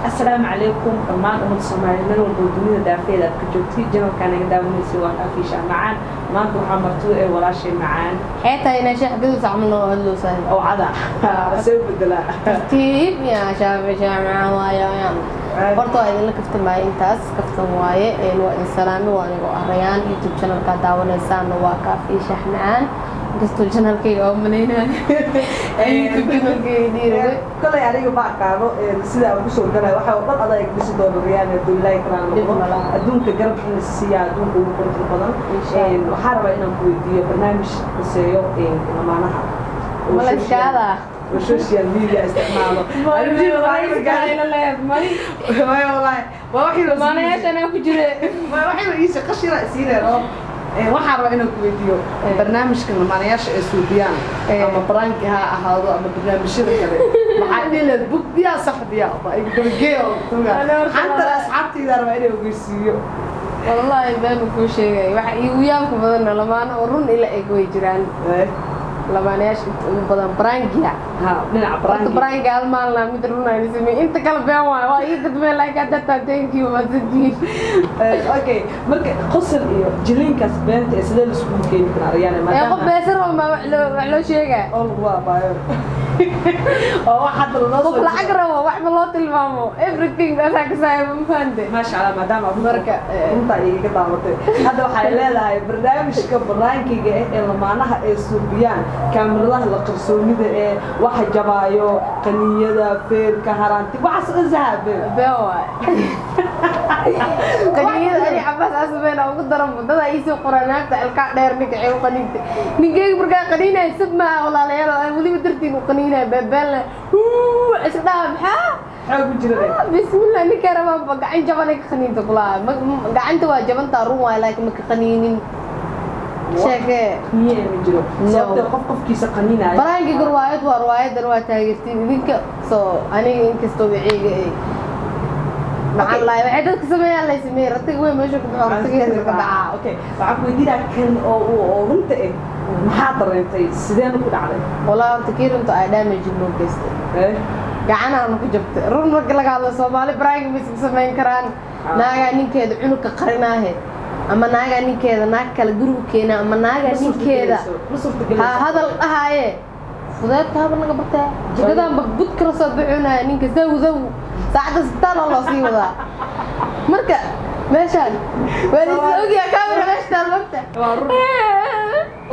Asalaamu calaykum dhammaan ummadda Soomaaliyeed meel walba oo dunida daafeeda aad ka joogtay. Channelkaa naga daawanaysa waa Kaafiisha Macaan. Maanta waxaa martida ee walaashay macaan. Xeetaa inay sheex gadus camal loo hadloosahay. Oo cada see u bedelaa. Tartiib yaa shaafi jaamacaan waayo ayaan horta waa idinla kaftamaaye, intaas kaftan waaye. Waa idin salaame, waa anigoo ah Rayaan. YouTube channelkaa daawanaysaana waa Kaafi Shax Macaan, inkastoo channelkayga oo malaynayo YouTube channelkayga dhiirawe. Kolay aniga ma aqaano sida aan kusoo galay waxa oo dhan adaa dhisi doono Rayaan, hadduu Ilaahi karaan Dhib noqdo. ma laha. Adduunka garab in la siiyaa adduunka ugu quruxda badan. Insha Allah. Waxaa rabaa inaan ku weydiiyo barnaamij quseeyo lamaanaha oo Ma la iskaada? oo social media isticmaalo. Maya, wallaahi waa wax yar oo Lamaanayaasha anaa ku jire. Ma wax yar iisa qashira isiineen oo waxaan rabaa inaan ku weydiiyo barnaamijka lamaanayaasha ay suubiyaan, ama prank ha ahaado ama barnaamijyada kale, maxaa dhihi lahayd? Bug biyaa sax biyaa baa iga dabageeyo. Ana horta xantana asxaabtayda rabaa inay ogeysiiyo. Wallaahi been kuu sheegay, waxa iigu yaabka badanna lamaano oo run ila eg way jiraan. Lamaanayaasha inta ugu badan prankiga. Ha, dhinaca horta prankiga. Prankiga hal maalin mid run ayna sameey, inta kale been waayo. Waa ii gadmeen, laakiin hadda taa thank you, mahadsantihiin. Okay, marka qosol iyo jiliinkaas beenta ee sidee la isugu keeni karaa, Riyaane? Ee qof Maadaama beesar ma wax loo sheegaa. Oo lagu aabaayo oo wax hadda lanoo qof soo lacag rabo wax ma loo tilmaamo, everything asaa kasaaya, ma fahante? Maasha Allah, maadaama Marka, runta igaga daabatay, hadda waxay leedahay barnaamijka prankiga ah ee lamaanaha ay suubiyaan, kaamiradaha la qarsoonida ee waxa jabaayo, qaniiyada, feerka, haraanti, waxaas dhan sahabe. Been waay. Qaniinada ani Cabaas asbeena ugu daran dadaa iisoo qoraa, naagta ilkaa dheer ninka cee u qaniintay. Ninkeyga markaa qaniinaya sab maaha, walaalayaal, aan weliba dartiin u qaniinaya, beebeelna iska dhaha maxaa. Xoog ku jira. Bismillah, ninkaa rabaa gacan jabanay ka qaniinta kulaha. Gacanta waa jabantaa, run waay, laakiin ma ka qaniinin sheekee. Qaniye ma jiro. No. Sababtee qof qofkiisa qaniinaya? Prankiga riwaayad waa, riwaayadan waa taageertiin idinka. Soo aniga inkastoo wiciiga ay maxaan lahay, waxay dadka sameeyaan lay sameeyey, ratiga weyn meesha ku baxo, ratiga ka dhacaa. Okay, waxaan ku weydiinaa kan oo runta eh, maxaa dareentay? Sideena ku dhacday? Walaa horta kii runta ay damage loo geystay, gacanaana ku jabtay. Run marka laga hadlo, Soomaali prank ma iska samayn karaan. Naagaa ninkeeda cunugka qarinaahe, ama naagaa ninkeeda naag kale gurigu keena, ama naagaa Ma ninkeeda suurtagelayso, ma suurtagelayso. Ha hadal dhahaaye, fudeedka haba naga bartee, jikadan ba bud kala soo bixinaya ninka, zaw zaw saacadda isbitaal oo loo sii wadaa. Marka meeshaan waa la isla ogyahay, kaamira meesha taal mogta. Waa run.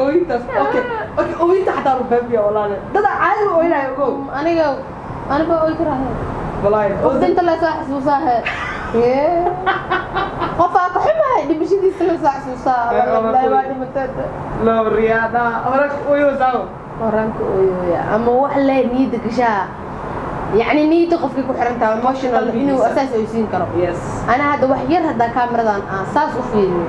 Ooyintaas, okay, ooyinta xataa rubeebiya walaale, dada caadi u ooynayo, ogow. Aniga aniba oy karaahe. Wallaahi. Qof inta la soo xasuusaahe, qofaa ka xumahay dhimashadiisa la soo xasuusaa, wallahi waa dhimatay. Loo riyaada hore ooyosaawo. Horaanka ooyooya ama wax le niyadda gashaa, yacni niyadda qofkay ku xiran tahay, emotional inuu asaas oysiin karo. Ana hadda wax yar haddaa kaamiradan aan saas u fiiriyo.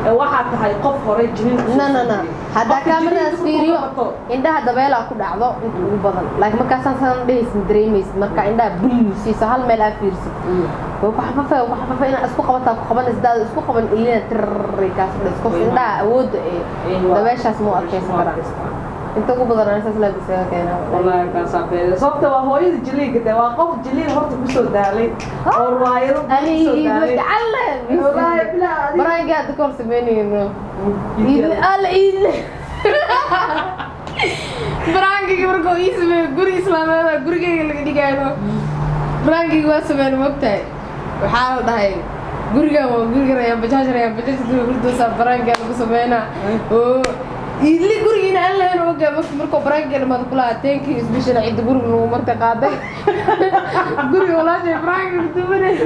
Waxaa tahay qof horay jinin kusoo No, sameeyey. Haddaa Qofka kaamiradaas jiniinka fiiriyo, markuu ka bato, indhaha dabeelaa ku dhacdo inta ugu badan, laakiin markaasaan san dhehaysid dareemaysid, marka indhaha bulu siiso, hal meel aa fiirsid, way ku xafafa, way ku xafafa, inaad isku qabataa ku qabanaysa, hadaad isku qaban ilina tirri kaas dhis. Qof indhaha awoodda ee dabeeshaas ma u adkaysan karaan inta ugu badan. Ana saas laabisaga keenaa. Wallaahi kaasaa beelay, sababta waa hooyada jiliinka dee, waa qof jiliin horta kusoo daalay oo riwaayado ani kusoo iidla daalay. Gacalle. Wallaahi bilaa adiga. Prankiga hadda kahor sameynayno, iidle alla iidle, prankiga markuu ii sameeyo guri islaameed gurigeyga laga dhigaayo, prankiga waa sameyn mogtahay, waxaa la dhahay gurigan waa guriga Rayaan Bajaaj, Rayaan Bajaaj hurdoosaa prankiga lagu sameynaa oo iidle gurigiina aan lahayn ogaa. Markuu prankiga dhamaad kulahaa thank you special cidda guriga lagu marti qaaday, guriga walaashay prankiga kudubanaysa.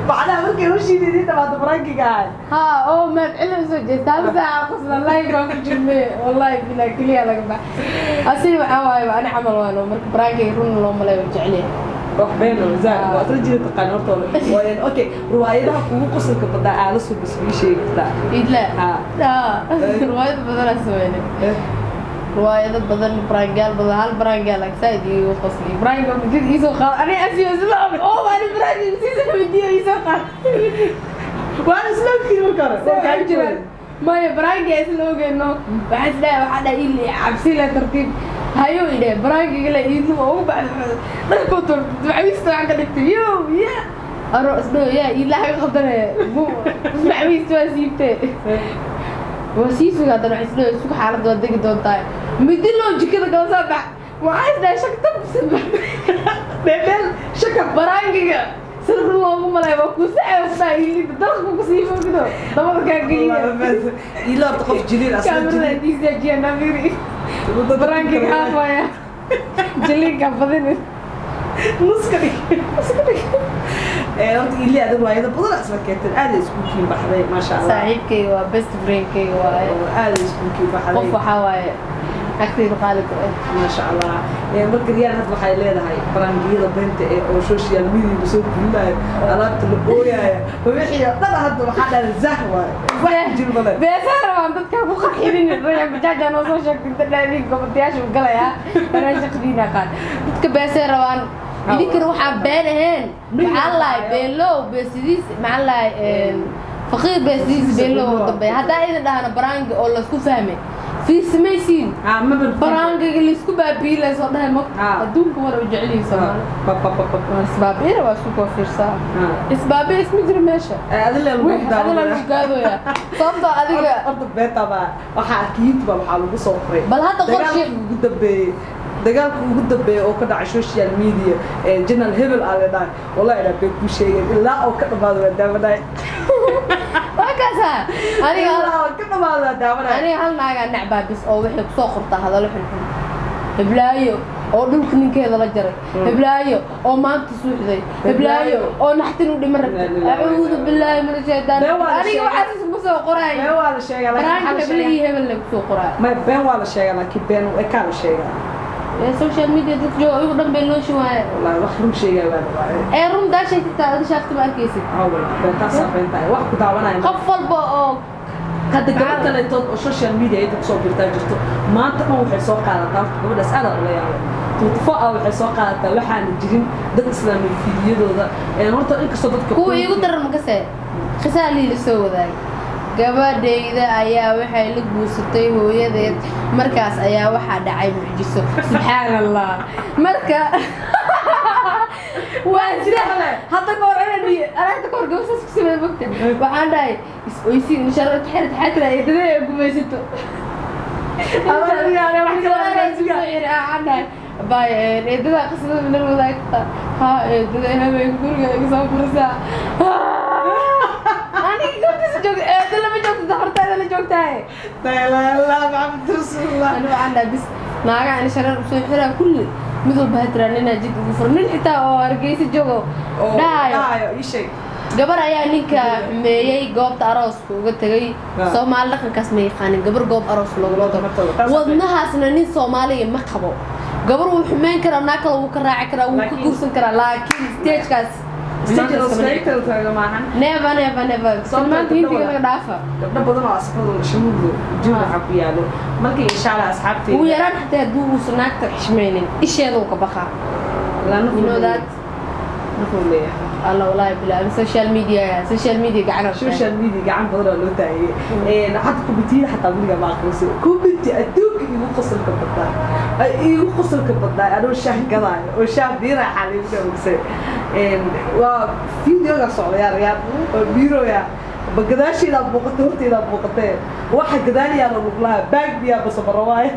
Macnaha markay hoshiida idiin dhamaato prankiga ahay. ها oo maad cilmi soo jeesta, hal saaca qosla live baan ku jirnay, wallahi bilaa keliya laga bax. Asii waxaa waaye ani camal waano, marka prankiga run loo maleeyo jecel yahay. Wax been oo zaad waa isla jira taqaan hortooda waayeen. Okay, riwaayadaha kugu qosolka badnaa aa la soo bis ii sheegi kartaa? Idla. Ha. Riwaayado badanaa sameynay, riwaayado badan, prankyaal badan. Hal prankyaal ag saaid iigu qosliy, prank midid iisoo qaad, ani asiyo isla oo ani prankiga siisa midiyo iisoo qaad. Waan isla ogtiin marka hore. Waa kaa jiraan maya, prankiga isla ogeyno. Waxaa isdhahay, waxaa dhahay il cabsi le tartiib. Hayuu idhe prankiga la iidlu waa ugu baxday dharkuu tur macawiista waxaan ka dhigtay yo ya aro isdhow yaa iidlaha ka qaldanaya macawiista waa siibtee waa sii suga haddana waxay isdhow suga xaaladda waa degi doontaa midi loo jikada kala soo bax waxaa isdhahay shaktab Dheedheel shakab. Prankiga sida run loogu malaya waa kuu saxay ku dhahay iidlida dalka ku sii fogdo dabada kaa geliya. Iila horta qof jiliil asla kaamirada jiliil. intiisa jiya nafiri prankiga haafaya jiliinka badinin. Nuska dhig. Horta iili adag waayada badan isla keenteen, aad ay isku kiin baxday, maasha Allah. Saaxiibkayga waa best friendkayga waaye. Oo aad ay isku kiin baxday. Qof waxaa waaye agtayda qaali ku ah. Maasha Allah. Marka Riyaan hadda waxay leedahay barangiyada beenta ee oo social media soo gelinayo, alaabta la ooyaya, wixii oo dhan hadda waxaa dhahay zah waaye, wax jir male. Beesaan rabaan dadka ku qarxinin raya bajaajaa noo soo sheegtay inta dhaadiin gobontayaasha u galayaa anaa shaqadiina qaad dadka beesay rabaan idinkana waxaan been ahayn maxaa lahay beenlow beesidiis maxaa lahay faqiir beesidiis beenlow u dambeeya haddaa idin dhahno pranki oo laysku fahmay fiirsamaysiin. Ah, ma Prankiga laysku baabi'i laysoo dhahay ma adduunka war u jecelihi Soomaali. Pa pa pa pa. Waa isbaabi'ina waa isku koo fiirsaa isbaabi'i isma jiro meesha. Adila lagu adila daawanaya. Lagu gaadooya sababtoo adiga Horta beenta baa waxaa arkay YouTube waxaa lagu soo qoray. Bal hadda qorshe- Dagaalkii ugu dambeeyay oo ka dhacay social media ee General Hebel aa la dhahay, wallahi ilaa been kuu sheegay ilaa oo ka dhamaado waa daawanaya. Waa kaasaa aniga Ilaa oo ka dhamaado waa daawanaya. Aniga hal naagaa nacbaa bis oo waxay kusoo qortaa hadallo xunxun, heblaayo oo dhulka ninkeeda la jaray, heblaayo oo maanta suuxday, heblaayo oo naxtin u dhiman rabtay. Acuudu billaahi min ashaytaan. Been waa la Aniga sheegaa. waxaas iskuma soo qoraay. Been waa la sheegaa, laakiin Pranka waxaa la heble sheegaa iyo hebel lay kusoo qoraay. May, been waa la sheegaa, laakiin been ekaa la sheegaa. Ee social media dadka jooga iyagu dhan been loo shiwaaya. Wallahi wax run sheegaya waa la waayay. Ee run daa sheegtaa adiga shaafta ma arkaysid. Haa, wallahi been taasaa been tahay wax ku daawanaya. Qof walba oo Hadda gabadh kaleetood oo social media inta kusoo birtaa jirto maanta dhan waxay soo qaadataa, horta gabadhaas aad aan ula yaabay, 24 hour waxay soo qaadataa waxaana jirin dad islaamay fiidiyadooda. Horta inkastoo dadka Kuwa iigu daran makase qisaa liila soo wadaagay gabadhayda ayaa waxay la guursatay hooyadeed, markaas ayaa waxaa dhacay mucjiso, subxaan Allah. Marka waa jira hadda ka hor inaan anaagta ka hor gabar saas ku sameey mogta waxaan dhahay is oysiin inshaalla xerid xatira eedada ay gumaysato. Bay eedada qisada minal wadaagta ha eedada habeen guriga iga soo furisaa aniga gabtiisa joogta eeda lama joogto hortaada la joogtahay. La ilaha illallah Maxamed rasuulullah. Ani waxaan dhahay bis naaga ani shareer usoo xiraa kulli mid walba ha tiraa ninaa jid ugu furo nin xitaa oo Hargeysa joogo Oo dhahayo. Dhahayo ii sheeg. Gabar ayaa ninka xumeeyey goobta arooska uga tegay. Soomaali dhaqankaas ma yaqaanin gabar goob aroos looguma Looguma tago. tago. Taas Wadnahaasna nin Soomaaliya ma qabo gabar wuu xumeyn karaa naag kale wuu ka raaci karaa wuu ka guursan karaa laakiin stagekaas Stage la taaga maahan. Never, never, never. Sababtoo Maanta gabdho hindiga wada- laga dhaafa. Gabdho badan oo asxaabada shamuugdo jin waxaa ku yaalo marka insha Allah asxaabteyda Ugu yaraan xataa hadduu uusan naagta xishmaynin isheeda uu ka baqaa. Lana You know that. Nafuu leeyahay. Alla walaahi bilaa social media gacan Social media gacan badan oo loo taagay hadda kubitiyada xataa weligaa ma aqriso kubiti adduunka igu qosolka badnaa ay igu qosolka badnaa anoo shaah gadaayo oo shaah biiraa xaliigu dhawagsay waa videoga socdayaa rayaal oo biiroya ba gadaasheedaa muuqatay horteedaa muuqatee waxa gadaalayaa la luglahaa baag biyaa basabaro waaye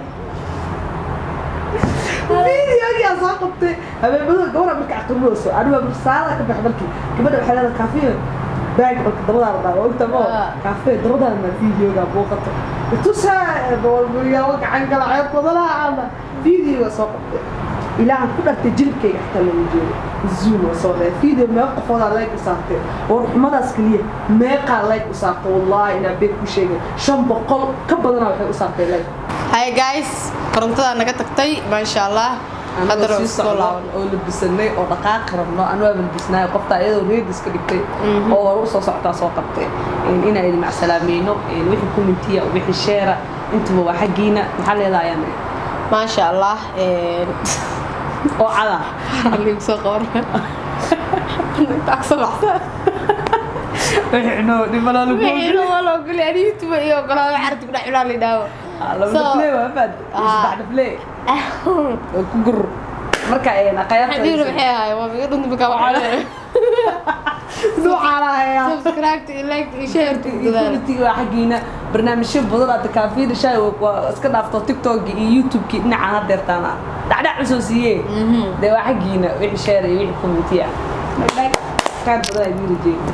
videogaa soo qabtay habeenbado gabadha marka aqrinayso aniga saada ka bax markii gabadha waxay leedahay kaafiyo baag marka dabadaa la dhawa ogta mo kaafiyo dabadaada ma videoga muuqato tusaa boolbuyaabo gacan gala ceeb badalaha caana videoga soo qabtay ilaahan ku dhartay jilibkayga xataa lama jeedo zoom oo soo dheer video meeqa qofoodaa like u saartay war xumadaas keliya meeqaa like u saartay wallahi inaa been ku sheegay 500 ka badanaa waxay u saartay like. Hi guys, korontada naga tagtay maasha Allah. Anagoo Haddana sii isku socno laaban oo labisannay oo dhaqaaqi rabno anu waa labisnaayo qofta iyadoo reed iska dhigtay oo hore usoo socotaa soo qabtay inaan idin macsalaamayno wixii commentiya wixii sheera intuba waa xaggiina maxaa leedahayaan. Maasha Allah. Oo cada. Liigu soo qaban inta ag soo baxsan. Wixii dhibana lagu Wixii waa loo ogolyahay ani YouTube iyo ogolaado xarti ku dhex cunaa la yidhaaho. Laba dhaflee waa faad saddex dhaflee. Oo ku gur marka een Waxaan dhihi aqayaarta maxay ahaay, waa iga dhunta markaa waxaa. Nuucaalahayaa. Subscribe iyo like iyo share ku dadaal. Community waa xaggiina. Barnaamijyo badan aad kaafiida shaay waa iska dhaafto, TikTok iyo YouTube-ki dhinaca hadeertaana dhacdhac usoo siiyee. Dee waa xaggiina wixii share iyo wixii community ah. Qaar badan ay dhiiri jeedin.